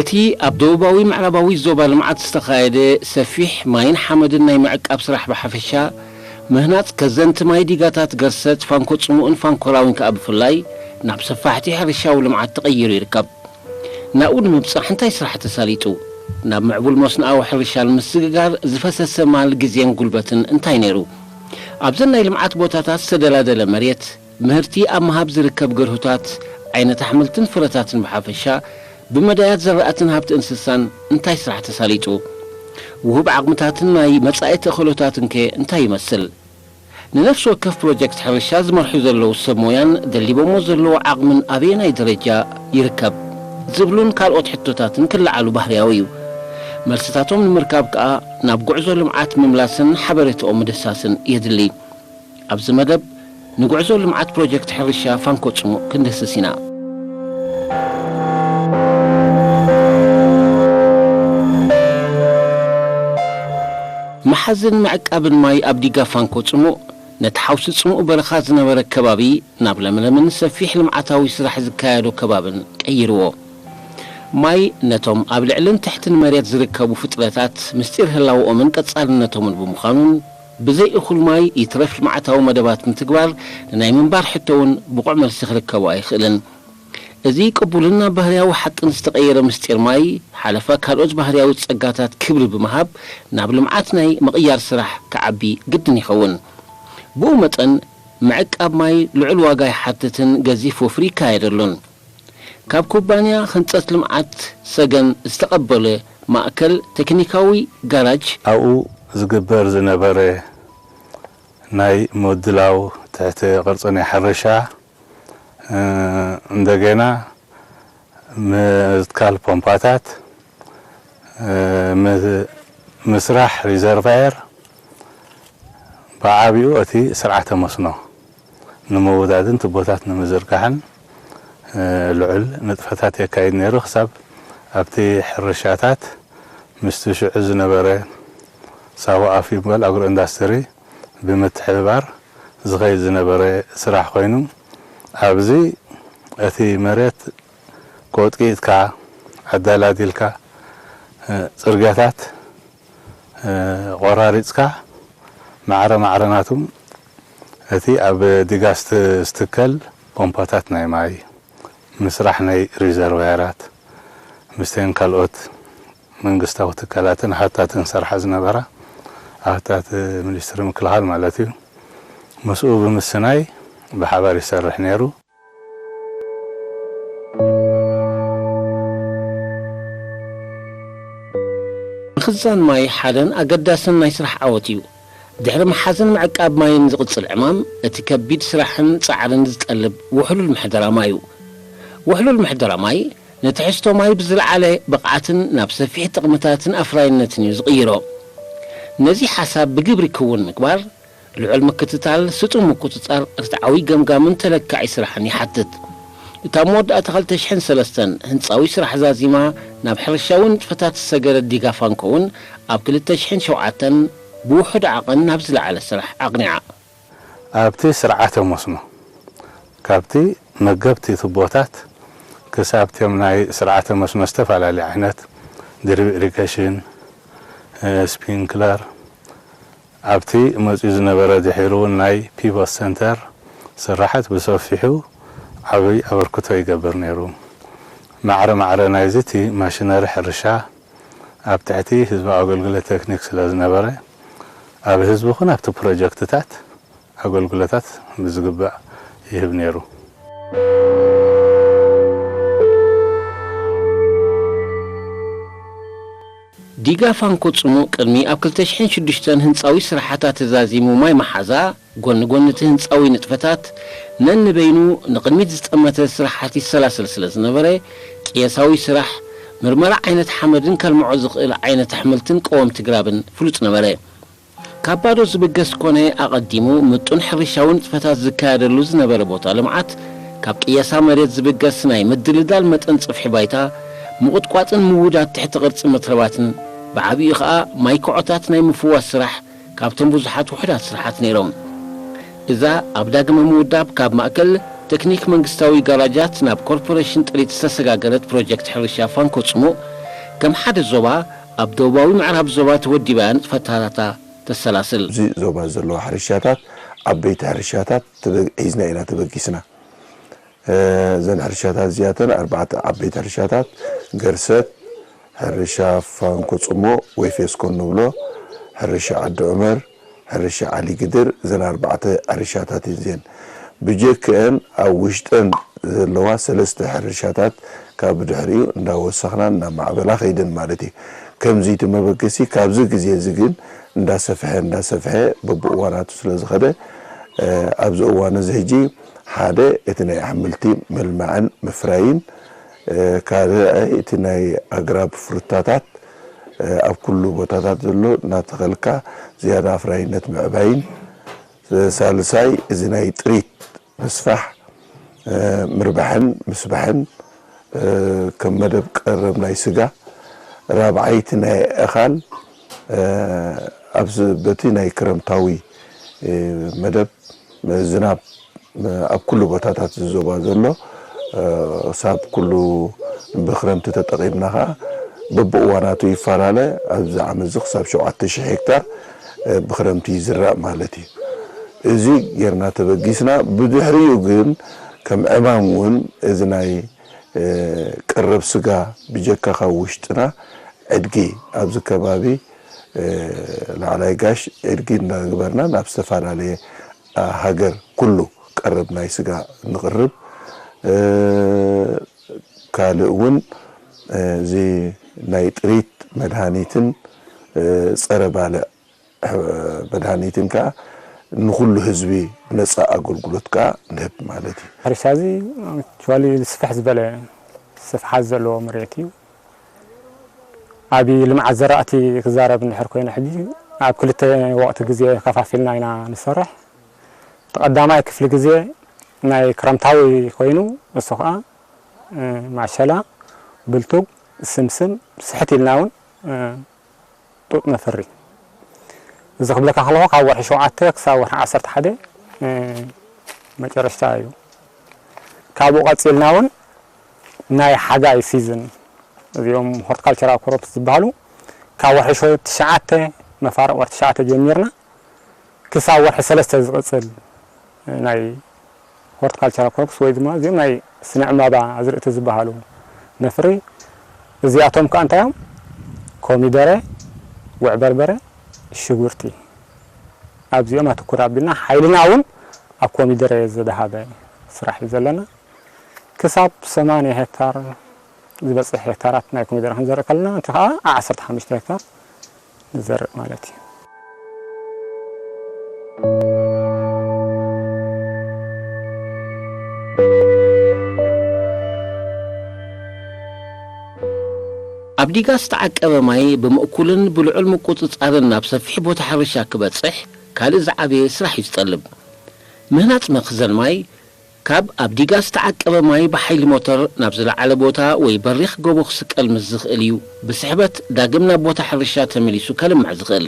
እቲ ኣብ ደቡባዊ ምዕራባዊ ዞባ ልምዓት ዝተኻየደ ሰፊሕ ማይን ሓመድን ናይ ምዕቃብ ስራሕ ብሓፈሻ፣ ምህናጽ ከዘንቲ ማይ ዲጋታት ገርሰት ፋንኮ ጽሙእን ፋንኮ ራዊን ከኣ ብፍላይ ናብ ሰፋሕቲ ሕርሻዊ ልምዓት ተቐይሩ ይርከብ። ናብኡ ንምብጻሕ እንታይ ስራሕ ተሳሊጡ? ናብ ምዕቡል መስኖኣዊ ሕርሻ ንምስግጋር ዝፈሰሰ ማል፣ ግዜን ጉልበትን እንታይ ነይሩ? ኣብዘን ናይ ልምዓት ቦታታት ዝተደላደለ መሬት፣ ምህርቲ ኣብ ምሃብ ዝርከብ ገርሁታት፣ ዓይነት ኣሕምልትን ፍረታትን ብሓፈሻ፣ ብመዳያት ዘራእትን ሃብቲ እንስሳን እንታይ ስራሕ ተሳሊጡ? ውሁብ ዓቕምታትን ናይ መጻኢ ተኽእሎታትንከ እንታይ ይመስል? ንነፍሲ ወከፍ ፕሮጀክት ሕርሻ ዝመርሑ ዘለዉ ሰብ ሞያን ደሊቦሞ ዘለዉ ዓቕምን ኣበየናይ ደረጃ ይርከብ? ዝብሉን ካልኦት ሕቶታትን ክለዓሉ ባህርያዊ እዩ። መልስታቶም ንምርካብ ከኣ ናብ ጉዕዞ ልምዓት ምምላስን ሓበሬታኦም ምድህሳስን የድሊ። ኣብዚ መደብ ንጉዕዞ ልምዓት ፕሮጀክት ሕርሻ ፋንኮ ጽሙእ ክንድህስስ ኢና። ምሓዝን ምዕቃብን ማይ ኣብ ዲጋ ፋንኮ ጽሙእ፣ ነቲ ሓውሲ ጽሙእ በረኻ ዝነበረ ከባቢ ናብ ለምለምን ሰፊሕ ልምዓታዊ ስራሕ ዝካየዶ ከባብን ቀይርዎ። ማይ ነቶም ኣብ ልዕልን ትሕትን መሬት ዝርከቡ ፍጥረታት ምስጢር ህላወኦምን ቀጻልነቶምን ብምዃኑን፣ ብዘይ እኹል ማይ ይትረፍ ልምዓታዊ መደባት ምትግባር ንናይ ምንባር ሕቶ እውን ብቑዕ መልሲ ክርከቦ ኣይኽእልን። እዚ ቅቡልን ናብ ባህርያዊ ሓቅን ዝተቐየረ ምስጢር ማይ፣ ሓለፋ ካልኦት ባህርያዊ ጸጋታት ክብሪ ብምሃብ፣ ናብ ልምዓት ናይ ምቕያር ስራሕ ክዓቢ ግድን ይኸውን። ብኡ መጠን፣ ምዕቃብ ማይ ልዑል ዋጋ ይሓትትን ገዚፍ ወፍሪ ይካየደሉን። ካብ ኩባንያ ህንጸት ልምዓት ሰገን ዝተቐበለ ማእከል ቴክኒካዊ ጋራጅ፣ ኣብኡ ዝግበር ዝነበረ ናይ ምድላው ትሕተ ቅርጺ ናይ ሕርሻ፣ እ፣ እንደገና ምትካል ፖምፓታት፣ እ፣ ም-፣ ምስራሕ ሪዘርቫየር፣ ብዓቢኡ እቲ ስርዓተ መስኖ ንምውዳድን ቱቦታት ንምዝርጋሕን፣ እ፣ ልዑል ንጥፈታት የካይድ ነይሩ። ክሳብ ኣብቲ ሕርሻታት ምስቲ ሽዑ ዝነበረ ሳዋ ኣፍ ይበል ኣግሮ ኢንዳስትሪ ብምትሕብባር ዝኸይድ ዝነበረ ስራሕ ኮይኑ፣ ኣብዚ እቲ መሬት ቆጥቂጥካ፣ ኣዳላዲልካ፣ እ፣ ጽርግያታት፣ እ፣ ቆራሪጽካ፣ ማዕረ ማዕረ ናቱ እቲ ኣብ ዲጋ ዝት-፣ ዝትከል ፖምፓታት ናይ ማይ፣ ምስራሕ ናይ ሪዘርቫየራት፣ ምስቴን ካልኦት መንግስታዊ ትካላትን ሃፍታትን ዝሰርሓ ዝነበራ፣ ሃፍታት ሚኒስትሪ ምክልኻል ማለት እዩ። ምስኡ ብምስናይ ብሓባር ይሰርሕ ነይሩ። ምኽዛን ማይ ሓደን ኣገዳስን ናይ ስራሕ ዓወት እዩ። ድሕሪ ምሓዝን ምዕቃብ ማይን ዝቕጽል ዕማም፣ እቲ ከቢድ ስራሕን ጻዕርን ዝጠልብ ውሕሉል ምሕደራ ማይ እዩ። ውሕሉል ምሕደራ ማይ፣ ንትሕዝቶ ማይ ብዝለዓለ ብቕዓትን ናብ ሰፊሕ ጥቕምታትን ኣፍራይነትን እዩ ዝቕይሮ። ነዚ ሓሳብ ብግብሪ ክውን ምግባር፣ ልዑል ምክትታል፣ ስጡም ምቁጽጻር፣ ርትዓዊ ገምጋምን ተለካዒ ስራሕን ይሓትት። እታ መወዳእታ ክልተ ሽሕን ሰለስተን ህንጻዊ ስራሕ ዛዚማ ናብ ሕርሻዊ ንጥፈታት ዝሰገረት ዲጋ ፋንኮ እውን ኣብ ክልተ ሽሕን ሸውዓተን ብውሑድ ዓቐን ናብ ዝለዓለ ስራሕ ኣቕኒዓ። ኣብቲ ስርዓተ መስኖ፣ ካብቲ መገብቲ ቱቦታት ክሳብ ቲኦም ናይ ስርዓተ መስኖ ዝተፈላለዩ ዓይነት ድሪፕ ኢሪጌሽን፣ እ፣ ስፕሪንክለር፣ ኣብቲ መጺኡ ዝነበረ ድሒሩ እውን ናይ ፒቮት ሰንተር ስራሓት ብሰፊሑ ዓቢ ኣበርክቶ ይገብር ነይሩ። ማዕረ ማዕረ ናይዚ እቲ ማሽነሪ ሕርሻ ኣብ ትሕቲ ህዝባዊ ኣገልግሎት ቴክኒክ ስለ ዝነበረ፣ ኣብ ህዝቢ ኹን ኣብቲ ፕሮጀክትታት ኣገልግሎታት ብዝግባእ ይህብ ነይሩ። ዲጋ ፋንኮ ጽሙእ ቅድሚ ኣብ ክልተ ሽሕን ሽዱሽተን ህንጻዊ ስራሓታ ተዛዚሙ ማይ መሓዛ፣ ጎኒ ጎኒ እቲ ህንጻዊ ንጥፈታት ነንበይኑ ንቕድሚት ዝጠመተ ስራሓት ይሰላሰል ስለ ዝነበረ፣ ቅየሳዊ ስራሕ፣ ምርመራ ዓይነት ሓመድን ከልምዖ ዝኽእል ዓይነት ኣሕምልትን ቀወምቲ ግራብን ፍሉጥ ነበረ። ካብ ባዶ ዝብገስ ኮነ ኣቐዲሙ ምጡን ሕርሻዊ ንጥፈታት ዝካየደሉ ዝነበረ ቦታ ልምዓት፣ ካብ ቅየሳ መሬት ዝብገስ ናይ ምድልዳል መጠን ጽፍሒ ባይታ፣ ምቑጥቋጥን ምውዳድ ትሕቲ ቅርጺ መትረባትን፣ ብዓቢኡ ኸኣ ማይ ኮዖታት ናይ ምፍዋስ ስራሕ ካብቶም ብዙሓት ውሑዳት ስራሓት ነይሮም። እዛ ኣብ ዳግመ ምውዳብ ካብ ማእከል ቴክኒክ መንግስታዊ ጋራጃት ናብ ኮርፖሬሽን ጥሪት ዝተሰጋገረት ፕሮጀክት ሕርሻ ፋንኮ ጽሙእ፣ ከም ሓደ ዞባ ኣብ ደቡባዊ ምዕራብ ዞባ ተወዲባ እያ ንጥፈታታ ተሰላስል። ኣብዚ ዞባ ዘለዋ ሕርሻታት ዓበይቲ ሕርሻታት ተበ- ሒዝና ኢና ተበጊስና። እ፣ እዘን ሕርሻታት እዚኣተን ኣርባዕተ ዓበይቲ ሕርሻታት ገርሰት፣ ሕርሻ ፋንኮ ጽሞ ወይ ፌስኮ እንብሎ፣ ሕርሻ ዓዲ ዑመር፣ ሕርሻ ዓሊ ግድር፣ እዘን ኣርባዕተ ሕርሻታት እየን እዚአን። ብጀክአን ኣብ ውሽጠን ዘለዋ ሰለስተ ሕርሻታት ካብ ብድሕሪኡ እንዳወሰኽናን እንዳማዕበላ ከይደን ማለት እዩ። ከምዚ እቲ መበገሲ ካብዚ ግዜ እዚ ግን እንዳሰፍሐ እንዳሰፍሐ በብእዋናቱ ስለ ዝኸደ፣ እ፣ ኣብዚ እዋን እዚ ሕጂ ሓደ እቲ ናይ ኣሕምልቲ ምልማዕን ምፍራይን፣ እ፣ ካልኣይ እቲ ናይ ኣግራብ ፍሩታታት፣ እ፣ ኣብ ኩሉ ቦታታት ዘሎ እናተኸልካ ዝያዳ ኣፍራይነት ምዕባይን፣ ሳልሳይ እዚ ናይ ጥሪት ምስፋሕ፣ እ፣ ምርባሕን ምስባሕን፣ እ፣ ከም መደብ ቀረብ ናይ ስጋ፣ ራብዓይቲ ናይ ኣእኻል፣ እ፣ ኣብዚ በቲ ናይ ክረምታዊ፣ እ፣ መደብ ዝናብ ኣብ ኩሉ ቦታታት እዚ ዞባ ዘሎ፣ እ፣ ክሳብ ኩሉ ብክረምቲ ተጠቒምና ኸዓ በብእዋናቱ ይፈላለ። ኣብዚ ዓመት እዚ ክሳብ ሸውዓተ ሽሕ ሄክታር፣ እ፣ ብክረምቲ ይዝራእ ማለት እዩ። እዚ ጌርና ተበጊስና። ብድሕሪኡ ግን ከም ዕማም እውን እዚ ናይ፣ እ፣ ቀረብ ስጋ ብጀካ ካብ ውሽጥና ዕድጊ ኣብዚ ከባቢ፣ እ፣ ላዕላይ ጋሽ ዕድጊ እንዳግበርና ናብ ዝተፈላለየ፣ እ፣ ሃገር ኩሉ ቀረብ ናይ ስጋ ንቕርብ። እ፣ ካልእ እውን፣ እ፣ እዚ ናይ ጥሪት መድሃኒትን፣ እ፣ ጸረ ባልዕ፣ እ፣ መድሃኒትን ከኣ ንኹሉ ህዝቢ ነጻ ኣገልግሎት ከኣ ንህብ ማለት እዩ። ሕርሻ እዚ ኣክቹዋሊ ስፍሕ ዝበለ ስፍሓት ዘለዎ መሬት እዩ። ኣብ ልምዓት ዘራእቲ ክዛረብ እንድሕር ኮይነ ሕጂ ኣብ ክልተ ወቕቲ ግዜ ከፋፊልና ኢና ንሰርሕ። እቲ ቀዳማይ ክፍሊ ግዜ ናይ ክረምታዊ ኮይኑ እሱ ከዓ እ፣ ማሸላ፣ ብልቱግ፣ ስምስም ስሕት ኢልና እውን እ፣ ጡጥ ነፍሪ። እዚ ክብለካ ከለኹ ካብ ወርሒ ሸውዓተ ክሳብ ወርሒ ዓሰርተ ሓደ እ፣ መጨረሽታ እዩ። ካብኡ ቀፂልና እውን ናይ ሓጋይ ሲዝን እዚኦም ሆርቲካልቸራል ክሮፕስ ዝበሃሉ ካብ ወርሒ ሸ- ትሽዓተ መፋርቕ ወርሒ ትሽዓተ ጀሚርና ክሳብ ወርሒ ሰለስተ ዝቕፅል ናይ ሆርቲካልቸራል ክሮፕስ ወይ ድማ እዚኦም ናይ ስነ ዕማባ ኣዝርእቲ ዝበሃሉ ነፍሪ። እዚኣቶም ከዓ እንታይ እዮም? ኮሚደረ፣ ጉዕ በርበረ፣ ሽጉርቲ። ኣብዚኦም ኣትኩር ኣቢልና ሓይልና እውን ኣብ ኮሚደረ ዝደሃበ ስራሕ እዩ ዘለና። ክሳብ ሰማንያ ሄክታር ዝበፅሕ ሄክታራት ናይ ኮሚደረ ክንዘርእ ከለና፣ እቲ ከዓ ዓሰርተ ሓሙሽተ ሄክታር ንዘርእ ማለት እዩ። ኣብ ዲጋ ዝተዓቀበ ማይ ብምእኩልን ብልዑል ምቁጽጻርን ናብ ሰፊሕ ቦታ ሕርሻ ክበጽሕ ካልእ ዝዓበየ ስራሕ እዩ ዝጠልብ። ምህናጽ መኽዘን ማይ ካብ ኣብ ዲጋ ዝተዓቀበ ማይ ብሓይሊ ሞተር ናብ ዝለዓለ ቦታ ወይ በሪኽ ጎቦ ክስቀል ምስ ዝኽእል እዩ ብስሕበት ዳግም ናብ ቦታ ሕርሻ ተመሊሱ ከልምዕ ዝኽእል።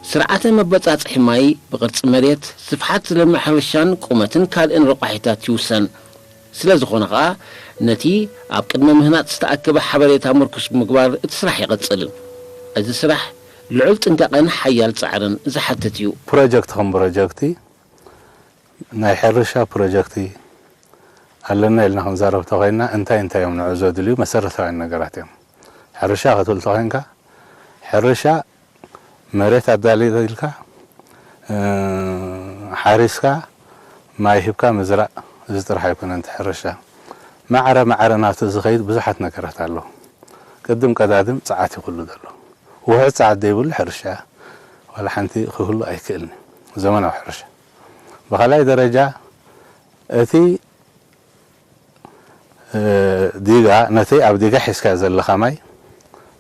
ስርዓተ መበጻጽሒ ማይ ብቕርጺ መሬት፣ ስፍሓት ዝለምዕ ሕርሻን ቁመትን ካልእን ረቋሒታት ይውሰን። ስለ ዝኾነ ኸኣ ነቲ ኣብ ቅድመ ምህናጽ ዝተኣከበ ሓበሬታ ምርኩስ ብምግባር እቲ ስራሕ ይቕጽል። እዚ ስራሕ ልዑል ጥንቃቐን ሓያል ጻዕርን ዝሓትት እዩ። ፕሮጀክት ከም ፕሮጀክቲ ናይ ሕርሻ ፕሮጀክቲ ኣለና ኢልና ክንዛረብ ተኾይንና እንታይ እንታይ እዮም ንዑ ዘድልዩ መሰረታውያን ነገራት እዮም። ሕርሻ ክትብል ተኾይንካ ሕርሻ መሬት ኣዳሊልካ፣ እ፣ ሓሪስካ፣ ማይ ሂብካ ምዝራእ፣ እዚ ጥራሕ ኣይኮነን እቲ ሕርሻ። ማዕረ ማዕረ ናብቲ ዝኸይድ ብዙሓት ነገራት ኣለዉ። ቅድም ቀዳድም ጸዓት እዩ ኩሉ ዘሎ። ውሑድ ጸዓት ዘይብሉ ሕርሻ ዋላ ሓንቲ ክህሉ ኣይክእልን እዩ፣ ዘመናዊ ሕርሻ። ብኻልኣይ ደረጃ፣ እቲ እ፣ ዲጋ፣ ነቲ ኣብ ዲጋ ሒዝካዮ ዘለኻ ማይ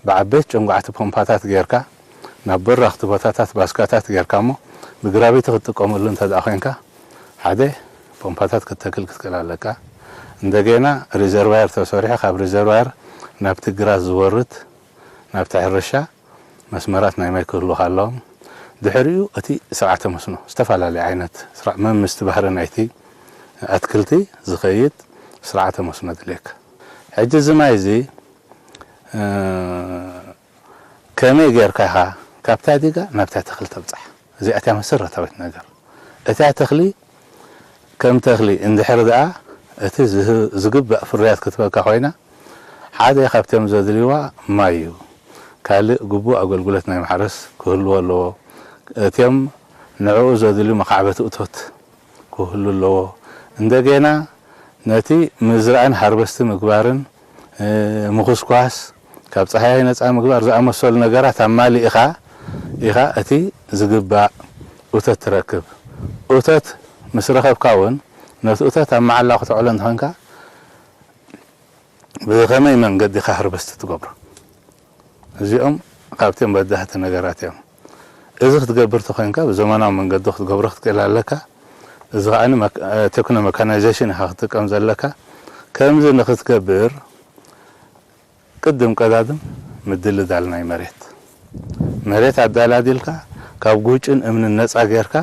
ብዓበይቲ ጨንጓዕቲ ፖምፓታት ጌርካ፣ ናብ በራኽቲ ቦታታት ባስካታት ጌርካ እሞ፣ ብግራቪቲ ክትጥቀመሉ እንተ ደኣ ኮይንካ፣ ሓደ ፖምፓታት ክትተክል ክትክእል ኣለካ። እንደገና ሪዘርቫየር ተሰሪሑ፣ ካብ ሪዘርቫየር ናብቲ ግራት ዝወርድ፣ ናብቲ ሕርሻ መስመራት ናይ ማይ ክህልዉኻ ኣለዎም። ድሕሪኡ እቲ ስርዓተ መስኖ፣ ዝተፈላለየ ዓይነት ስራ-፣ መምስቲ ባህሪ ናይቲ ኣትክልቲ ዝኸይድ ስርዓተ መስኖ ድልየካ። ሕጂ እዚ ማይ እዚ፣ እ፣ ከመይ ጌርካ ኢኻ ካብታ ዲጋ ናብታ ተኽሊ ተብጽሕ? እዚኣ እታ መሰረታዊት ነገር። እታ ተኽሊ ከም ተኽሊ እንድሕር ደኣ እቲ ዝህ-፣ ዝግባእ ፍርያት ክትበካ ኮይና፣ ሓደ ካብቶም ዘድልይዋ ማይ እዩ። ካልእ ግቡእ ኣገልግሎት ናይ ማሕረስ ክህልዎ ኣለዎ። እቲኦም ንዕኡ ዘድልዩ መኻዕበቲ እቶት ክህሉ ኣለዎ። እንደገና ነቲ ምዝራእን ሃርቨስት ምግባርን፣ እ፣ ምኹስኳስ፣ ካብ ጸሃያይ ነጻ ምግባር ዝኣመሰሉ ነገራት ኣማሊእኻ ኢኻ እቲ ዝግባእ እቶት ትረክብ። እቶት ምስ ረኸብካ እውን ነቲ እቶት ኣብ መዓላ ክተውዕሎ እንተኾንካ ብኸመይ መንገዲ ኢኻ ሃርቨስት ትገብሮ? እዚኦም ካብቶም በዳህቲ ነገራት እዮም። እዚ ክትገብር ተኾይንካ ብዘመናዊ መንገዲ ክትገብሮ ክትክእል ኣለካ። እዚ ከኣ መክ-፣ እ፣ ቴክኖ መካናይዜሽን ኢኻ ክትጥቀም ዘለካ። ከምዚ ንክትገብር ቅድም ቀዳድም ምድልዳል ናይ መሬት። መሬት ኣዳላዲልካ ካብ ጉጭን እምንን ነጻ ጌርካ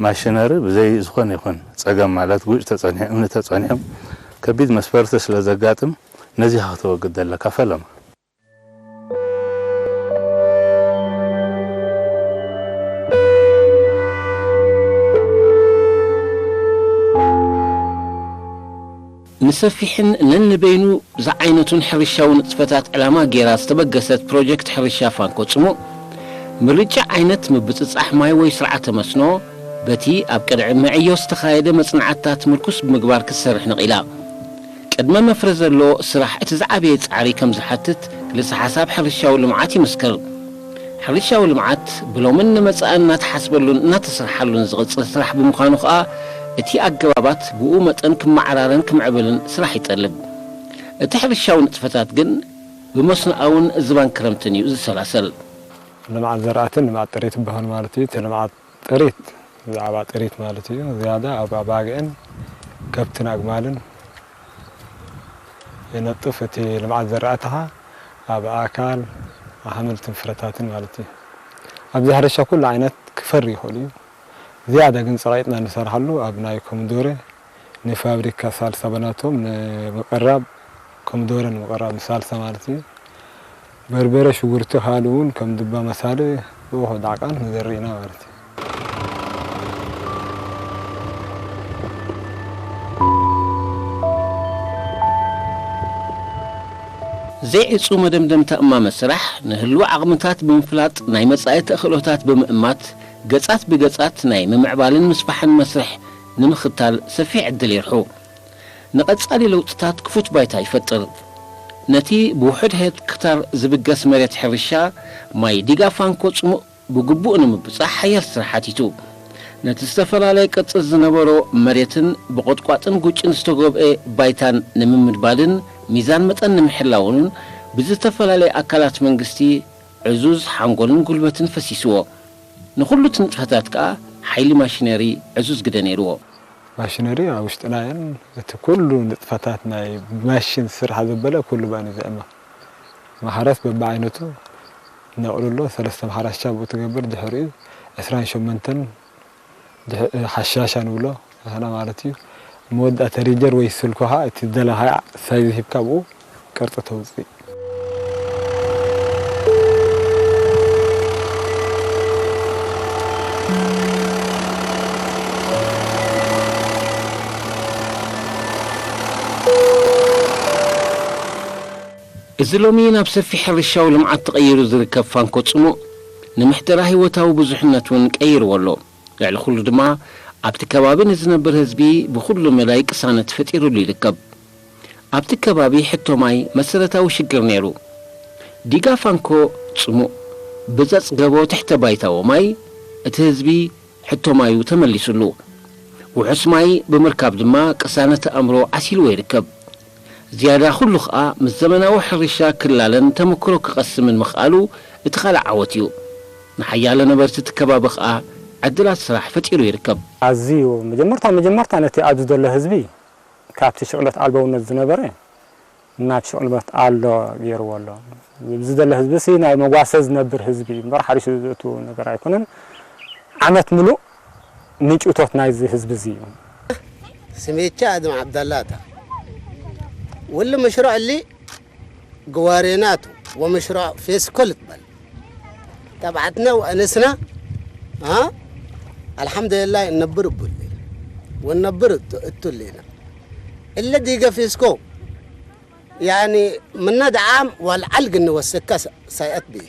ማሽነሪ ብዘይ ዝኾነ ይኹን ጸገም ማለት ጉጭ ተጸኒሑ፣ እምኒ ተጸኒሑ ከቢድ መስፈርቲ ስለ ዘጋጥም ነዚ ኢኻ ክትወግድ ዘለካ ፈለማ። ንሰፊሕን ነንበይኑ ዝዓይነቱን ሕርሻዊ ንጥፈታት ዕላማ ገይራ ዝተበገሰት ፕሮጀክት ሕርሻ ፋንኮ ጽሙእ፣ ምርጫ ዓይነት ምብጽጻሕ ማይ ወይ ስርዓተ መስኖ፣ በቲ ኣብ ቅድሚ ምዕዮ ዝተኻየደ መጽናዕትታት ምርኩስ ብምግባር ክትሰርሕ ነቒላ። ቅድመ መፍረ ዘሎ ስራሕ እቲ ዝዓበየ ጻዕሪ ከም ዝሓትት ክልሰ ሓሳብ ሕርሻዊ ልምዓት ይምስክር። ሕርሻዊ ልምዓት ብሎምን ንመጻእን እናተሓስበሉን እናተሰርሓሉን ዝቕጽል ስራሕ ብምዃኑ ከኣ፣ እቲ ኣገባባት ብኡ መጠን ክመዓራረን ክምዕብልን ስራሕ ይጠልብ። እቲ ሕርሻዊ ንጥፈታት ግን ብመስኖኣውን ዝባን ክረምትን እዩ ዝሰላሰል። ልምዓት ዘራእትን ልምዓት ጥሪት ይበሃል ማለት እዩ። እቲ ልምዓት ጥሪት፣ ብዛዕባ ጥሪት ማለት እዩ። ዝያዳ ኣብ ኣባግዕን ከብትን ኣግማልን የነጥፍ። እቲ ልምዓት ዘራእትኻ ኣብ ኣእካል፣ ኣሕምልትን ፍረታትን ማለት እዩ። ኣብዚ ሕርሻ ኩሉ ዓይነት ክፈሪ ይኽእል እዩ። ዝያዳ ግን ጸቒጥና ንሰርሓሉ ኣብ ናይ ኮሚዶረ፣ ንፋብሪካ ሳልሳ በናቶም ንምቕራብ፣ ኮሚዶረ ንምቕራብ ንሳልሳ ማለት እዩ። በርበረ፣ ሽጉርቲ፣ ካልእ እውን ከም ድባ መሳሊ ብእኹል ዳዕቃን ንዘርእ ኢና ማለት እዩ። ዘይዕጹ መደምደምታ እማመ ስራሕ፣ ንህሉው ዓቕምታት ብምፍላጥ ናይ መጻኢ ተኽእሎታት ብምእማት፣ ገጻት ብገጻት ናይ ምምዕባልን ምስፋሕን መስርሕ ንምኽታል ሰፊሕ ዕድል ይርሑ። ንቐጻሊ ለውጥታት ክፉት ባይታ ይፈጥር። ነቲ ብውሑድ ሄክታር ዝብገስ መሬት ሕርሻ ማይ ዲጋ ፋንኮ ጽሙእ ብግቡእ ንምብጻሕ ሓያል ስራሕ ሓቲቱ። ነቲ ዝተፈላለየ ቅርጺ ዝነበሮ መሬትን ብቖጥቋጥን ጉጭን ዝተጎብኤ ባይታን ንምምድባልን ሚዛን መጠን ንምሕላውን ብዝተፈላለየ ኣካላት መንግስቲ ዕዙዝ ሓንጎልን ጉልበትን ፈሲስዎ። ንኹሉ እቲ ንጥፈታት ከኣ ሓይሊ ማሽነሪ ዕዙዝ ግደ ነይርዎ። ማሽነሪ ኣብ ውሽጥና እየን። እቲ ኩሉ ንጥፈታት ናይ ማሽን ስራሕ ዘበለ ኩሉ ብኣን እዩ ዝዕመ። ማሕረስ በብዓይነቱ ነቕሉ ኣሎ። ሰለስተ ማሕረሻ ብኡ ትገብር። ድሕሪኡ ዕስራን ሸሞንተን ድሕ-፣ ሓሻሻ ንብሎ ንሕና ማለት እዩ። መወዳእታ ሪጀር ወይ ስልኮኻ እቲ ዝደለኻያ ሳይዝ ሂብካ ብኡ ቅርጺ ተውጽእ። እዚ ሎሚ ናብ ሰፊሕ ሕርሻዊ ልምዓት ተቐይሩ ዝርከብ ፋንኮ ጽሙእ፣ ንምሕደራ ህይወታዊ ብዙሕነት እውን ቀይርዎ ኣሎ። ልዕሊ ኩሉ ድማ ኣብቲ ከባቢ ንዝነብር ህዝቢ ብኹሉ መዳይ ቅሳነት ፈጢሩሉ ይርከብ። ኣብቲ ከባቢ ሕቶ ማይ መሰረታዊ ሽግር ነይሩ። ዲጋ ፋንኮ ጽሙእ ብዘጽገቦ ትሕተ ባይታዊ ማይ እቲ ህዝቢ ሕቶ ማዩ ተመሊሱሉ። ውሑስ ማይ ብምርካብ ድማ ቅሳነት ኣእምሮ ዓሲልዎ ይርከብ። ዝያዳ ኩሉ ኸኣ ምስ ዘመናዊ ሕርሻ ክላለን ተመክሮ ክቐስምን ምኽኣሉ እቲ ካልእ ዓወት እዩ። ንሓያለ ነበርቲ እቲ ከባቢ ኸኣ ዕድላት ስራሕ ፈጢሩ ይርከብ። ኣዝዩ መጀመርታ መጀመርታ ነቲ ኣብዚ ዘሎ ህዝቢ ካብቲ ሽቕለት ኣልበውነት ዝነበረ ናብ ሽቕለት ኣሎ ገይርዎ ኣሎ። እዚ ዘሎ ህዝቢ ሲ ናይ መጓሰ ዝነብር ህዝቢ እዩ እምበር ሓሪሱ ዝእቱ ነገር ኣይኮነን። ዓመት ምሉእ ምንጪ እቶት ናይዚ ህዝቢ እዚ እዩ። ስሜቻ ኣድም ዓብዳላታ ወሊ መሽሮ ዕሊ ግዋሬናቱ ወመሽሮ ፌስኮ ልትበል ተባዕትና ወኣነስና አ ኣልሓምዱሊላህ እነብር እቡል ወነብር እቱ- እቱሊና እለ ዲገ ፌስኮ ያኒ ምነ ደዓም ዋልዓል ግን ወሰካ ሰ- ሰአት ብይ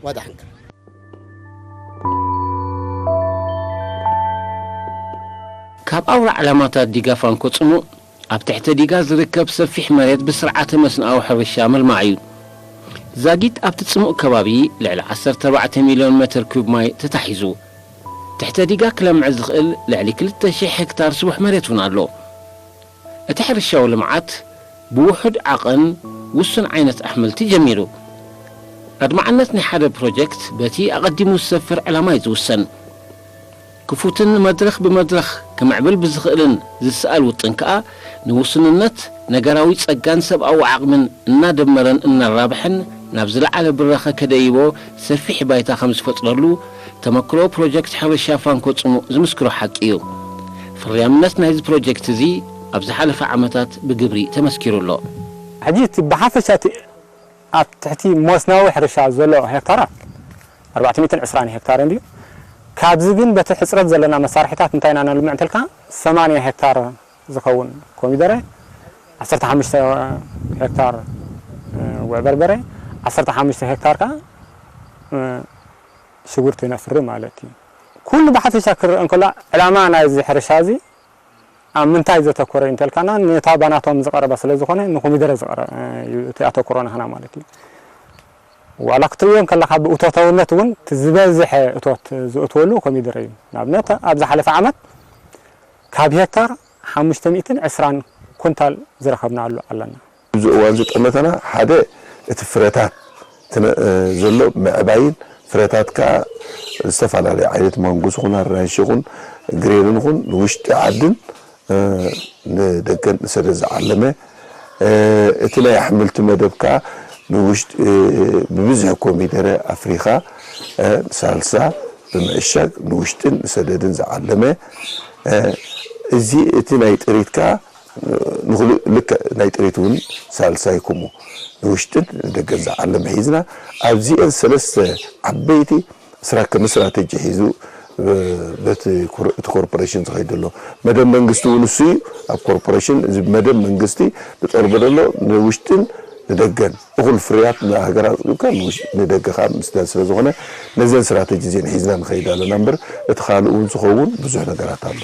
ወዳሕንካ ካብ ኣውራ ዕላማታት ዲጋ ፋንኮ ጽሙእ ኣብ ትሕተ ዲጋ ዝርከብ ሰፊሕ መሬት ብስርዓተ መስንኣዊ ሕርሻ ምልማዕ እዩ። ዛጊት ኣብቲ ጽሙእ ከባቢ ልዕሊ ዓሰርተ ኣርባዕተ ሚልዮን ሜትር ኪዩብ ማይ ተታሒዙ። ትሕተ ዲጋ ክለምዕ ዝኽእል ልዕሊ ክልተ ሽሕ ሄክታር ስቡሕ መሬት እውን ኣሎ። እቲ ሕርሻዊ ልምዓት ብውሑድ ዓቐን ውሱን ዓይነት ኣሕምልቲ ጀሚሩ። ኣድማዕነት ናይ ሓደ ፕሮጀክት በቲ ኣቐዲሙ ዝሰፍር ዕላማ እዩ ዝውሰን። ክፉትን መድረኽ ብመድረኽ ክምዕብል ብዝኽእልን ዝስኣል ውጥን ከኣ ንውሱንነት ነገራዊ ጸጋን ሰብኣዊ ዓቕምን እናደመረን እናራብሐን ናብ ዝለዓለ ብራኸ ከደይቦ ሰፊሕ ባይታ ከም ዝፈጥረሉ ተመክሮ ፕሮጀክት ሕርሻ ፋንኮ ጽሙእ ዝምስክሮ ሓቂ እዩ። ፍርያምነት ናይዚ ፕሮጀክት እዚ ኣብ ዝሓለፈ ዓመታት ብግብሪ ተመስኪሩ ኣሎ። ሕጂ እቲ ብሓፈሻ እቲ ኣብ ትሕቲ መስኖዊ ሕርሻ ዘሎ ሄክታራት ኣርባዕተ ሚእትን ዕስራን ሄክታር እንድዩ። ካብዚ ግን በቲ ሕፅረት ዘለና መሳርሒታት እንታይ ኢና ነልምዕ እንተልካ ሰማንያ ሄክታር ዝኸውን ኮሚደረ፣ ዓሰርተ ሓሙሽተ ሄክታር ጉዕ በርበረ፣ ዓሰርተ ሓሙሽተ ሄክታር ከዓ ሽጉርቲ ነፍሪ ማለት እዩ። ኩሉ ብሓፈሻ ክረአ እንከሎ ዕላማ ናይዚ ሕርሻ እዚ ኣብ ምንታይ ዘተኮረ እዩ እንተልካና ነታ ባናቶም ዝቐረበ ስለ ዝኾነ ንኮሚደረ ዝቐረ እዩ እቲ ኣተኩሮ ናህና ማለት እዩ። ዋላ ክትርእዮ እንከለኻ ብእቶታውነት እውን እቲ ዝበዝሐ እቶት ዝእትወሉ ኮሚደረ እዩ። ንኣብነት ኣብ ዝሓለፈ ዓመት ካብ ሄክታር ሓሙሽተ ሚእትን ዕስራን ኩንታል ዝረኸብናሉ ኣለና። ኣብዚ እዋን እዚ ጠመተና ሓደ እቲ ፍረታት ትነ- ዘሎ ምዕባይን ፍረታት ከዓ ዝተፈላለዩ ዓይነት ማንጎስ ይኹን ኣራንሺ ይኹን ግሬንን ይኹን ንውሽጢ ዓድን ንደገን ንሰደድ ዝዓለመ እቲ ናይ ኣሕምልቲ መደብ ከዓ ንውሽጢ ብብዝሒ ኮሚደረ ኣፍሪኻ ሳልሳ ብምዕሻግ ንውሽጥን ንሰደድን ዝዓለመ እዚ እቲ ናይ ጥሪት ከዓ ንክልእ ልክዕ ናይ ጥሪት እውን ሳልሳይ ከምኡ ንውሽጥን ንደገን ዝዓለመ ሒዝና ኣብዚአን ሰለስተ ዓበይቲ ስራ ከም ስትራተጂ ሒዙ በቲ እቲ ኮርፖሬሽን ዝኸይድ ዘሎ መደብ መንግስቲ እውን እሱ እዩ። ኣብ ኮርፖሬሽን እዚ መደብ መንግስቲ ዝጠልቦ ዘሎ ንውሽጥን ንደገን እኹል ፍርያት ንሃገር ኣፅቢብካ ንደገ ከዓ ምስዳድ ስለ ዝኾነ ነዘን ስትራተጂ እዚአን ሒዝና ንኸይድ ኣለና እምበር እቲ ካልእ እውን ዝኸውን ብዙሕ ነገራት ኣሎ።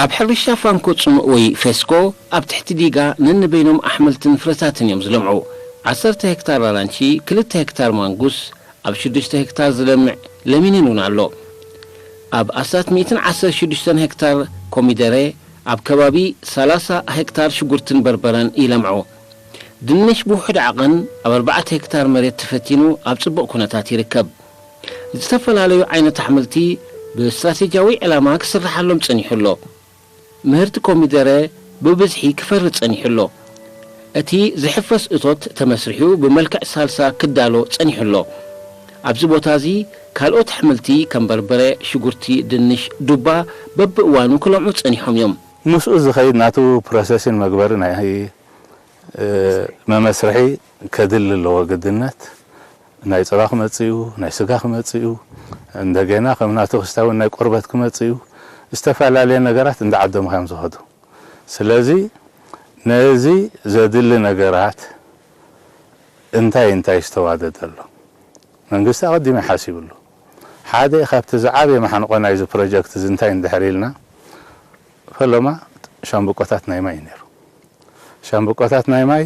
ኣብ ሕርሻ ፋንኮ ጽሙእ ወይ ፌስኮ ኣብ ትሕቲ ዲጋ ነንበይኖም ኣሕምልትን ፍረታትን እዮም ዝለምዑ። ዓሰርተ ሄክታር ኣራንሺ፣ ክልተ ሄክታር ማንጉስ፣ ኣብ ሽዱሽተ ሄክታር ዝለምዕ ለሚንን እውን ኣሎ። ኣብ ኣስታት ሚእትን ዓሰርተ ሽዱሽተን ሄክታር ኮሚደረ፣ ኣብ ከባቢ ሰላሳ ሄክታር ሽጉርትን በርበረን ይለምዑ። ድንሽ ብውሑድ ዓቐን ኣብ ኣርባዕተ ሄክታር መሬት ተፈቲኑ ኣብ ጽቡቕ ኩነታት ይርከብ። ዝተፈላለዩ ዓይነት ኣሕምልቲ ብስትራቴጂያዊ ዕላማ ክስርሓሎም ጸኒሑ ኣሎ። ምህርቲ ኮሚደረ ብብዝሒ ክፈሪ ጸኒሑ ኣሎ። እቲ ዝሕፈስ እቶት ተመስሪሑ ብመልክዕ ሳልሳ ክዳሎ ጸኒሑ ኣሎ። ኣብዚ ቦታ እዚ ካልኦት ኣሕምልቲ ከም በርበረ፣ ሽጉርቲ፣ ድንሽ፣ ዱባ በብእዋኑ ክለምዑ ጸኒሖም እዮም። ምስኡ ዝኸይድ ናቱ ፕሮሰስን መግበሪ ናይ መመስርሒ ከድሊ ኣለዎ ግድነት። ናይ ጸባ ክመጽእ እዩ፣ ናይ ስጋ ክመጽእ እዩ፣ እንደገና ከም ናቱ ክስታይ እውን ናይ ቆርበት ክመጽእ እዩ። ዝተፈላለየ ነገራት እንዳ ዓዶም እዮም ዝኸዱ። ስለዚ ነዚ ዘድሊ ነገራት እንታይ እንታይ ዝተዋደደ ኣሎ? መንግስቲ ኣቐዲሙ ይሓሲብሉ። ሓደ ካብቲ ዝዓበየ ማሕንቆ ናይዚ ፕሮጀክት እዚ እንታይ እንድሕር ኢልና፣ ፈለማ ሻምብቆታት ናይ ማይ እዩ ነይሩ። ሻምብቆታት ናይ ማይ፣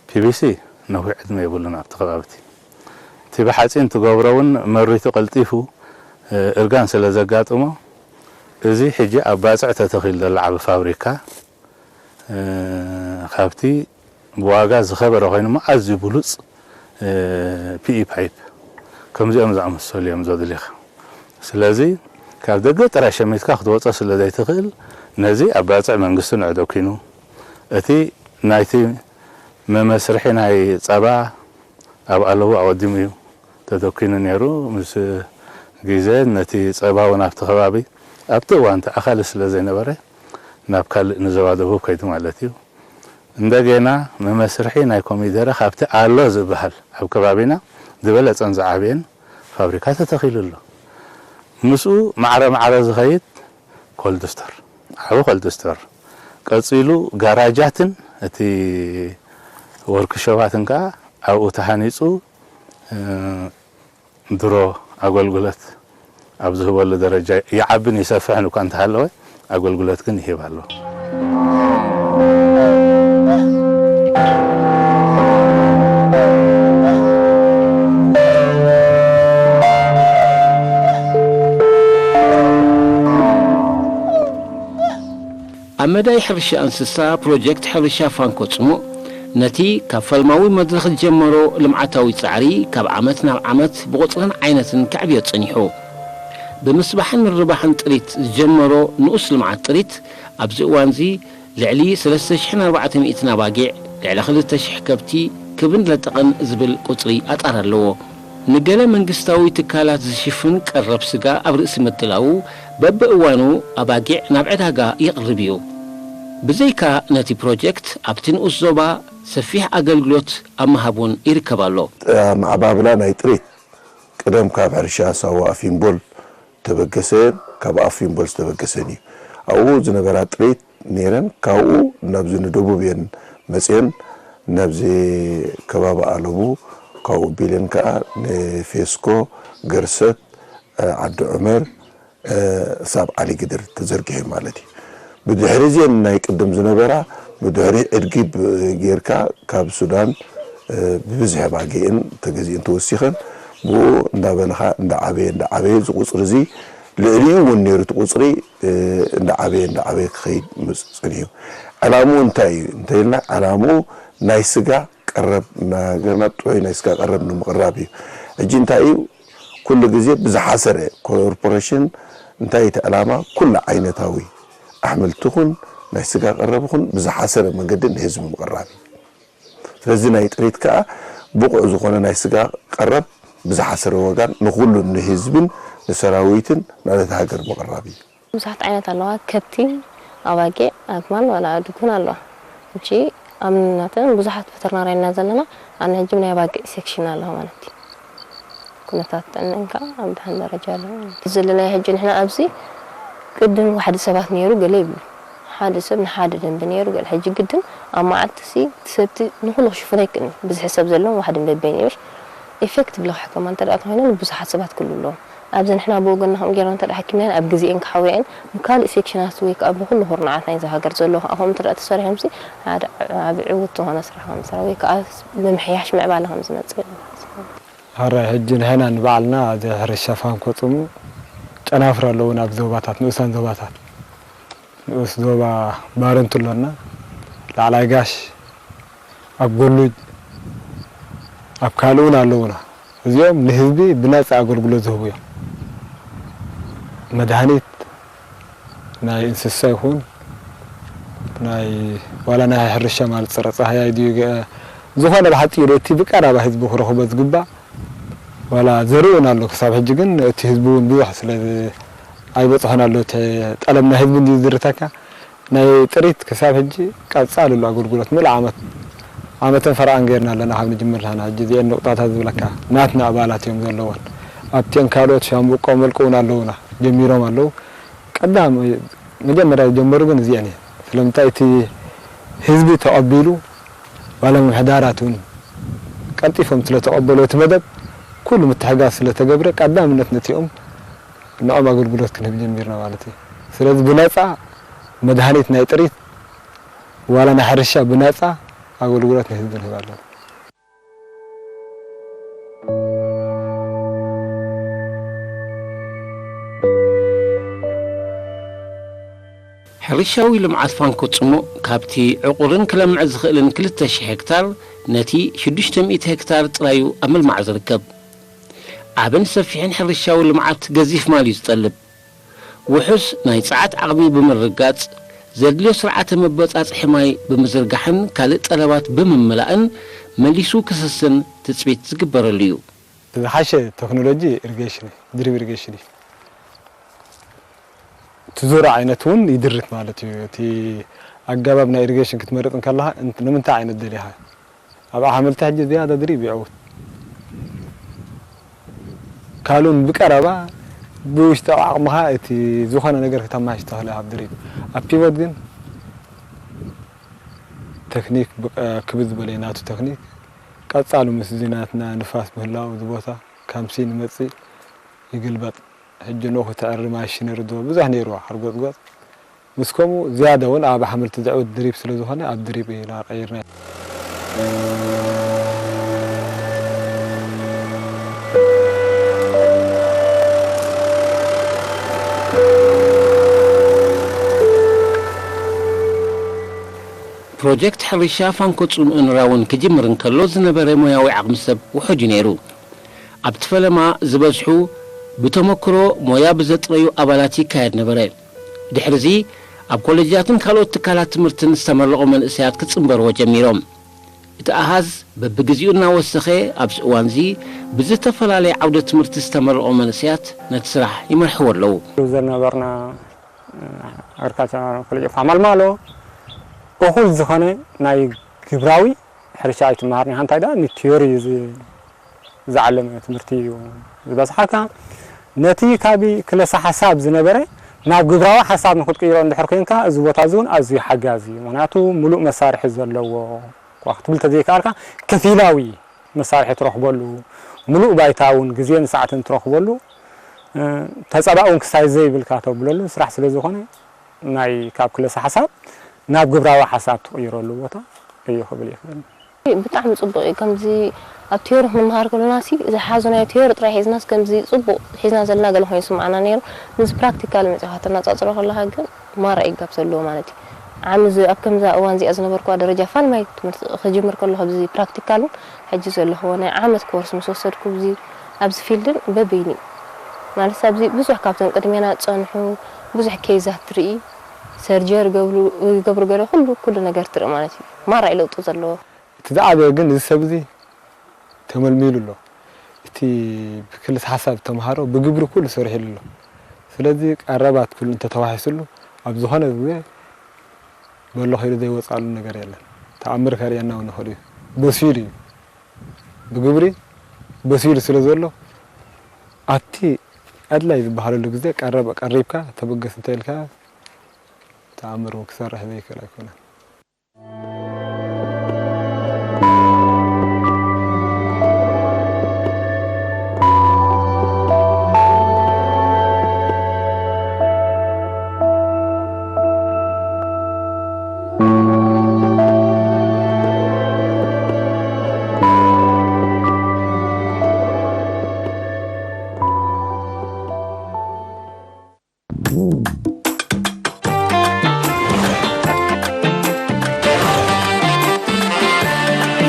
ፒ ቪ ሲ ነዊሕ ዕድመ የብሉን ኣብቲ ከባቢ እቲ። እቲ ብሓጺን ትገብሮ እውን መሪቱ ቀልጢፉ፣ እ፣ እርጋን ስለ ዘጋጥሞ፣ እዚ ሕጂ ኣብ ባጽዕ ተተኺሉ ዘሎ ዓቢ ፋብሪካ፣ እ፣ ካብቲ ብዋጋ ዝኸበረ ኮይኑ እሞ ኣዝዩ ብሉጽ፣ እ፣ ፒ ኢ ፓይፕ ከምዚኦም ዝኣመሰሉ እዮም ዘድልዩኻ። ስለዚ ካብ ደገ ጥራይ ሸሚትካ ክትወጾ ስለ ዘይትኽእል፣ ነዚ ኣብ ባጽዕ መንግስቲ ንዕዶ ኪኑ፣ እቲ ናይቲ መመስርሒ ናይ ጸባ ኣብ ኣለቡ ኣቐዲሙ እዩ ተደኪኑ ነይሩ። ምስ ግዜ ነቲ ጸባ እውን ኣብቲ ከባቢ ኣብቲ እዋን እቲ ኣኻሊ ስለ ዘይነበረ ናብ ካልእ ንዞባ ደቡብ ከይዱ ማለት እዩ። እንደገና መመስርሒ ናይ ኮሚደረ ካብቲ ኣሎ ዝበሃል ኣብ ከባቢና ዝበለጸን ዝዓበየን ፋብሪካ ተተኺሉ ኣሎ። ምስኡ ማዕረ ማዕረ ዝኸይድ ኮልድ ስቶር፣ ዓቢ ኮልድ ስቶር፣ ቀጺሉ ጋራጃትን እቲ ወርክሾፓትን ከኣ ኣብኡ ተሃኒጹ፣ እ፣ ድሮ ኣገልግሎት ኣብ ዝህበሉ ደረጃ ይዓብን ይሰፍሕን እኳ እንተሃለወ፣ ኣገልግሎት ግን ይህብ ኣሎ። ኣብ መዳይ ሕርሻ እንስሳ ፕሮጀክት ሕርሻ ፋንኮ ጽሙእ፣ ነቲ ካብ ፈልማዊ መድረኽ ዝጀመሮ ልምዓታዊ ጻዕሪ ካብ ዓመት ናብ ዓመት ብቑጽርን ዓይነትን ከዕብዮ ጸኒሑ። ብምስባሕን ምርባሕን ጥሪት ዝጀመሮ ንኡስ ልምዓት ጥሪት፣ ኣብዚ እዋንዚ ልዕሊ ሰለስተ ሽሕን ኣርባዕተ ሚእትን ኣባጊዕ፣ ልዕሊ ክልተ ሽሕ ከብቲ ክብን ለጠቐን ዝብል ቁጽሪ ኣጻር ኣለዎ። ንገለ መንግስታዊ ትካላት ዝሽፍን ቀረብ ስጋ ኣብ ርእሲ ምድላዉ፣ በብእዋኑ ኣባጊዕ ናብ ዕዳጋ ይቕርብ እዩ። ብዘይካ ነቲ ፕሮጀክት፣ ኣብቲ ንኡስ ዞባ ሰፊሕ ኣገልግሎት ኣብ ምሃብ እውን ይርከብ ኣሎ። ኣመዓባብላ ናይ ጥሪት ቅደም ካብ ሕርሻ ሳዋ ኣፊምቦል ተበገሰን ካብ ኣፊምቦል ዝተበገሰን እዩ። ኣብኡ ዝነበራ ጥሪት ነይረን፣ ካብኡ ናብዚ ንደቡብ እየን መፅየን፣ ናብዚ ከባቢ ኣለቡ፣ ካብኡ ቢለን ከዓ ንፌስኮ፣ ገርሰት፣ ዓዲ ዑመር፣ ክሳብ ዓሊ ግድር ተዘርጊሑ ማለት እዩ። ብድሕሪ እዚአን ናይ ቅድም ዝነበራ፣ ብድሕሪ ዕድጊ ብ-፣ ጌርካ ካብ ሱዳን፣ እ፣ ብብዝሒ ኣባጊዕን ተገዚእን ተወሲኸን፣ ብኡ እንዳበልኻ እንዳዓበየ፣ እንዳዓበየ፣ እዚ ቁፅሪ እዚ ልዕሊኡ እውን ነይሩ፣ እቲ ቁፅሪ፣ እ፣ እንዳዓበየ፣ እንዳዓበየ ክኸይድ ምፅ-፣ ፅንሑ። ዕላምኡ እንታይ እዩ እንተኢልና፣ ዕላምኡ ናይ ስጋ ቀረብ፣ ናይ ሃገርና ጥዑይ ናይ ስጋ ቀረብ ንምቕራብ እዩ። ሕጂ እንታይ እዩ፣ ኩሉ ግዜ ብዝሓሰረ ኮርፖሬሽን እንታይ እቲ ዕላማ፣ ኩሉ ዓይነታዊ ኣሕምልቲ ኹን ናይ ስጋ ቀረብ ኹን ብዝሓሰረ መንገዲ ንህዝቢ ምቕራብ እዩ። ስለዚ ናይ ጥሪት ከኣ ብቑዕ ዝኾነ ናይ ስጋ ቀረብ ብዝሓሰረ ዋጋን ንኹሉ ንህዝብን ንሰራዊትን ናለቲ ሃገር ምቕራብ እዩ። ብዙሓት ዓይነት ኣለዋ። ከብቲ፣ ኣባጊዕ፣ ኣግማል ዋላ ኣእዱግ እውን ኣለዋ። ሕጂ ኣብ ናተን ብዙሓት ቨተርናርያ ኢና ዘለና። ኣነ ሕጂ ናይ ኣባጊዕ ሴክሽን ኣለዋ ማለት እዩ። ኩነታት ጥዕነን ከዓ ኣብ ደሓን ደረጃ ኣለዎ ማለት እዩ። ዘለናዮ ሕጂ ንሕና ኣብዚ ቅድም ዋሕዲ ሰባት ነይሩ ገለ ይብሉ። ሓደ ሰብ ንሓደ ደንበ ነይሩ ገለ። ሕጂ ግድን ኣብ መዓልቲ ሲ እቲ ሰብቲ ንኹሉ ክሽፍኖ ኣይክእልን። ብዝሒ ሰብ ዘለዎም ዋሕዲ በበይኑ እዮም። ኢፌክቲቭሊ ክሕከማ እንተ ደኣ ተኾይነን ብዙሓት ሰባት ክህሉ ኣለዎም። ኣብዚ ንሕና ብወገንና ከምኡ ጌርና እንተ ደኣ ሓኪምናየን ኣብ ግዜኤን ክሓውየን ብካልእ ሴክሽናት ወይ ከዓ ብኹሉ ኩርናዓት ናይዚ ሃገር ዘለዉ ከዓ ከምኡ እንተ ደኣ ተሰሪሖምሲ ሓደ ዓቢ ዕዉት ዝኾነ ስራሕ ከም ዝስራሕ ወይ ከዓ ምምሕያሽ ምዕባለ ከም ዝመጽእ እየ ዝሓስብ። ሕራይ ሕጂ ንሕና ንባዕልና እዚ ሕርሻ ፋንኮ ጽሙእ ጨናፍር ኣለዉና ኣብ ዞባታት፣ ንኡሳን ዞባታት። ንኡስ ዞባ ባረንቱ ኣሎና፣ ላዕላይ ጋሽ፣ ኣብ ጎሉጅ፣ ኣብ ካልእ እውን ኣለዉና። እዚኦም ንህዝቢ ብነጻ ኣገልግሎት ዝህቡ እዮም። መድሃኒት ናይ እንስሳ ይኹን ናይ ዋላ ናይ ሕርሻ ማለት ጸረ ጻህያይ ድዩ ገ-፣ ዝኾነ ብሓጺሩ እቲ ብቀረባ ህዝቢ ክረኽቦ ዝግባእ ዋላ ዘርኢ እውን ኣሎ። ክሳብ ሕጂ ግን እቲ ህዝቢ እውን ብዙሕ ስለ ዝ-፣ ኣይበጽሖን ኣሎ። እቲ ጠለብ ናይ ህዝቢ እንድዩ ዝርተካ ናይ ጥሪት ክሳብ ሕጂ ቀጻሊ ኣሎ ኣገልግሎት ምሉእ ዓመት ዓመተን ፈረቓን ጌርና ኣለና ካብ ንጅምር ንሕና። ሕጂ እዚአን ንቑጣታት ዝብለካ ናትና ኣባላት እዮም ዘለዎን። ኣብቲአን ካልኦት ሻምብቆ መልቂ እውን ኣለዉና፣ ጀሚሮም ኣለዉ። ቀዳም መጀመርያ ዝጀመሩ ግን እዚአን እየን። ስለምንታይ እቲ ህዝቢ ተቐቢሉ፣ ዋላ ምምሕዳራት እውን ቀልጢፎም ስለ ተቐበሉ እቲ መደብ ኩሉ ምትሕጋዝ ስለ ተገብረ ቀዳምነት ነቲኦም ንዕኦም ኣገልግሎት ክንህብ ጀሚርና ማለት እዩ። ስለዚ ብነጻ መድሃኒት ናይ ጥሪት ዋላ ናይ ሕርሻ ብነጻ ኣገልግሎት ንህዝቢ ንህብ ኣለና። ሕርሻዊ ልምዓት ፋንኮ ጽሙእ ካብቲ ዕቑርን ክለምዕ ዝኽእልን ክልተ ሽሕ ሄክታር ነቲ ሽዱሽተ ሚእቲ ሄክታር ጥራዩ ኣብ ምልማዕ ዝርከብ። ዓብን ሰፊሕን ሕርሻዊ ልምዓት ገዚፍ ማል እዩ ዝጠልብ። ውሑስ ናይ ጸዓት ዓቕሚ ብምርግጋጽ፣ ዘድልዮ ስርዓተ መበጻጽሒ ማይ ብምዝርጋሕን ካልእ ጠለባት ብምምላእን መሊሱ ክስስን ትጽቢት ዝግበረሉ እዩ። ዝሓሸ ቴክኖሎጂ ኢሪጌሽን እዩ፣ ድሪፕ ኢሪጌሽን እዩ። ትዞሮ ዓይነት እውን ይድርት ማለት እዩ። እቲ ኣገባብ ናይ ኢሪጌሽን ክትመርጽ እንከለኻ እንት- ንምንታይ ዓይነት ደሊኻ? ኣብ ኣሕምልቲ ሕጂ ዝያዳ ድሪፕ ይዕውት። ካልኡን ብቀረባ ብውሽጣዊ ዓቕምኻ እቲ ዝኾነ ነገር ከተማሽ ተኽእለ ኣብ ድሪፕ። ኣብ ፒቮት ግን ተክኒክ ብቀ- ክብዝ ዝበለ ናቱ ተክኒክ ቀጻሉ ምስ እዚ ናትና ንፋስ ምህላው እዚ ቦታ ካምሲን ይመጽእ ይግልበጥ። ሕጂ ንኡ ክትዕሪ ማሽነሪ ዶ ብዙሕ ነይርዋ ሓርጎጽጎጽ ምስ ከምኡ ዝያዳ እውን ኣብ ኣሕምልቲ ዘዕውት ድሪፕ ስለ ዝኾነ ኣብ ድሪፕ ኢና ቀይርና። ፕሮጀክት ሕርሻ ፋንኮ ጽምእን ራውን ክጅምር እንከሎ ዝነበረ ሞያዊ ዓቕሚ ሰብ ውሑድ እዩ ነይሩ። ኣብቲ ፈለማ ዝበዝሑ ብተመክሮ ሞያ ብዘጥረዩ ኣባላት ይካየድ ነበረ። ድሕርዚ ኣብ ኮለጃትን ካልኦት ትካላት ትምህርትን ዝተመረቑ መንእሰያት ክጽንበርዎ ጀሚሮም። እቲ ኣሃዝ በብግዜኡ እናወሰኸ ኣብዚ እዋንዚ ብዝተፈላለየ ዓውደ ትምህርቲ ዝተመረቑ መንእሰያት ነቲ ስራሕ ይመርሕዎ ኣለዉ። ዝነበርና ኣግሪካልቸር ኮሌጅ ኦፍ ኣማልማሎ እኹል ዝኾነ ናይ ግብራዊ ሕርሻ ኣይትመሃርን ኢኻ። እንታይ ደኣ ንቲዮሪ ዝዓለመ ትምህርቲ እዩ ዝበዝሓካ። ነቲ ካብ ክለሳ ሓሳብ ዝነበረ ናብ ግብራዊ ሓሳብ ንክትቅይሮ እንድሕር ኮንካ እዚ ቦታ እዚ እውን ኣዝዩ ሓጋዚ እዩ። ምክንያቱ ሙሉእ መሳርሒ ዘለዎ እኳ ክትብል ተዘይከኣልካ ከፊላዊ መሳርሒ ትረኽበሉ፣ ሙሉእ ባይታ እውን ግዜን ሰዓትን ትረኽበሉ፣ ተፀባእ እውን ክሳይ ዘይብልካ ተብለሉ ስራሕ ስለ ዝኾነ ናይ ካብ ክለሳ ሓሳብ ናብ ግብራዊ ሓሳብ ትቕይረሉ ቦታ እዩ ክብል ይኽእል። ብጣዕሚ ፅቡቕ እዩ። ከምዚ ኣብ ቲዮሪ ክንመሃር ከለና ሲ ዝሓዝናዮ ቲዮሪ ጥራይ ሒዝናስ ከምዚ ፅቡቕ ሒዝና ዘለና ገለ ኮይኑ ይስምዓና ነይሩ። ምስ ፕራክቲካል መፂኻ ተነፃፅሮ ከለኻ ግን ማራ እዩ ጋብ ዘለዎ ማለት እዩ። ዓሚ እዚ ኣብ ከምዛ እዋን እዚኣ ዝነበርኩዋ ደረጃ ፋልማይ ትምህርቲ ክጅምር ከለኹ ኣብዚ ፕራክቲካልን ሕጂ ዘለኹዎ ናይ ዓመት ኮርስ ምስ ወሰድኩ ኣብዚ ኣብዚ ፊልድን በበይኑ እዩ። ማለት ኣብዚ ብዙሕ ካብቶም ቅድሜና ዝፀንሑ ብዙሕ ኬዛት ትርኢ፣ ሰርጀሪ ይገብሩ ይገብሩ ገለ ኩሉ ኩሉ ነገር ትርኢ ማለት እዩ። ማራ እዩ ለውጢ ዘለዎ። እቲ ዝዓበየ ግን እዚ ሰብ እዚ ተመልሚሉ ኣሎ። እቲ ብክልስ ሓሳብ ተምሃሮ ብግብሪ ኩሉ ሰሪሕሉ ኣሎ። ስለዚ ቀረባት ኩሉ እንተተዋሒስሉ ኣብ ዝኾነ ግዜ በሎ ከይዱ ዘይወፃሉ ነገር የለን። ተኣምር ከርእየና እውን ይኽእል እዩ። በሲሉ እዩ ብግብሪ በሲሉ ስለ ዘሎ ኣብቲ ኣድላይ ዝበሃለሉ ግዜ ቀረብ ቀሪብካ ተበገስ እንተኢልካ ተኣምር እውን ክሰርሕ ዘይክእል ኣይኮነን።